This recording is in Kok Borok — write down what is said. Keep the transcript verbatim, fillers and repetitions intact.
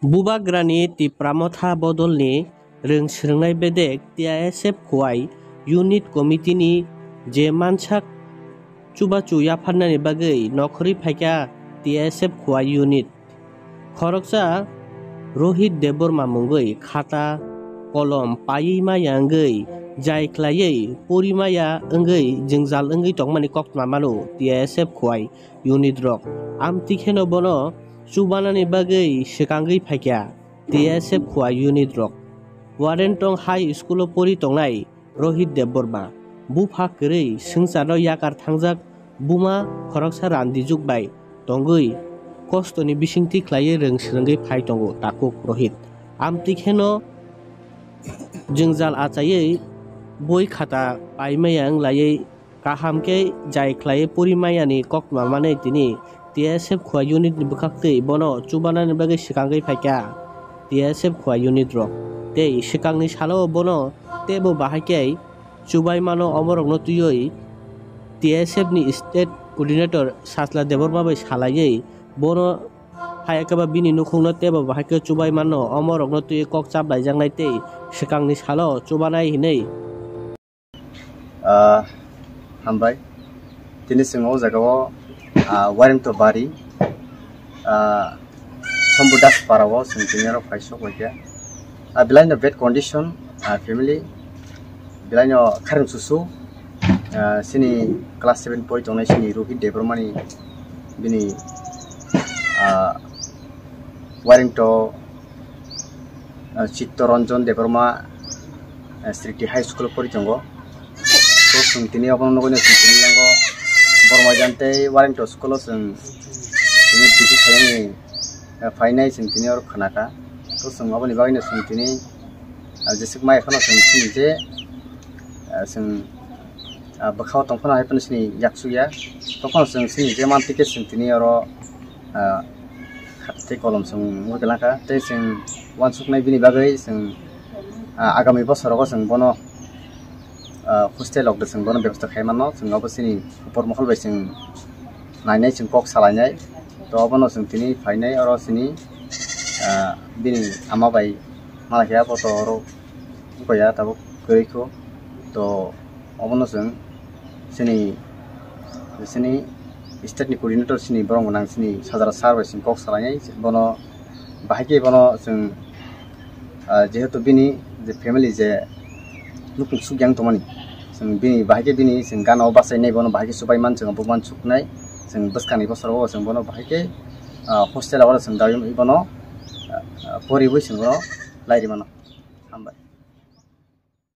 Bubagrani Tipra Motha bodolni rwng swrwngnai bedek T I S F Khowai Unit Committee ni je mansak chubachu yapharnani bagwi nokhorwi phaikha T I S F Khowai Unit. Khoroksa Rohit Debbarma mungwi khata kolom paiwi maya wngwi jai khlaiwi pori maya wngwi jwngjal wngwi tongmani koktma mano T I S F Khowai unit rok. Amtwi kheno bono chubanani bagwi swkangwi phaikha T S F Khowai unit rok. Warentong High School o pori tongnai Rohit Debbarma bupha kwrwi swngcharno yakar thangjak buma khoroksa randijuk bai tongwi kostoni bisingtwi khlaiwi rwng swrwngwi phai tongo takhuk Rohit. Amtwi kheno jwngjal achaiwi boi khata paimaya wng laiwi kaham khe jai khlaiwi pori mayani koktma manwi tini T S F Khowai unit ni bwkhaktwi bono chubanani bagwi swkangwi phaikha T S F Khowai unit rok. Tei swkangni salo bono teibo bahai khe chubai mano omorokno twiwi T S F ni state coordinator Sajla Debbarma bai salaiwi bono hai khe ba bini nukhungno teibo bahai khe chubai mano omorokno twiwi kok chaplaijaknai tei swkangni salo chubanai hinwi Ah, hambai. Tini chwng o jaga o, ah, Waringto Bari, ah, Sombu Das Para o chwng tini oro phai sok bai kha. Ah, belai no bad condition, ah, family. Belai no kharang susu, ah, chini class seven pori tongnai chini Rohit Debbarma ni bini, ah, Waringto ah, Chitto Ranjan Debbarma, ah, Sriti High School o pori tongo. To chwng tini obono nugwi no chwng tini yango Bormajan tei Waringto school o chwng tini bisi khaiyani, ah, phainai chwng tini oro khnakha. To chwng oboni bagwi no chwng tini, ah, jeswk mai kheno chwng chini je, ah, chwng ah, bwkha o tong phano hai phano chini yaksuk ya. Tong phano chwng chini je mantwi khe chwng tini oro, ah, khat tei kolom chwng wngwi kwlangkha. Tei chwng uansuknai bini bagwi chwng, ah, agami bosorogo chwng bono, ah, hostel rok de chwng bono bebosta khai mano. Chwng abo chini upor mohol bai chwng nainai, chwng kok salainai. To obono chwng tini phainai oro chini, ah, bini ama bai malakhe abo to oro wngkha ya tabuk kwrwi kho. To obono chwng chini, chini state ni coordinator chini borok gwnang chini Sajra sir bai chwng kok salainai bono bahai khe bono chwng, ah, jehetu bini je family je nukung suk yang tongmani chwng bini bahai khe bini chwng gana o bachainai bono bahai khe chubai man chwng bo man suknai chwng bwskangni bosorogo chwng bono bahai khe, ah, hostel o chwng dawi bono, ah, poriwi chwng bono lairi mano. Hambai.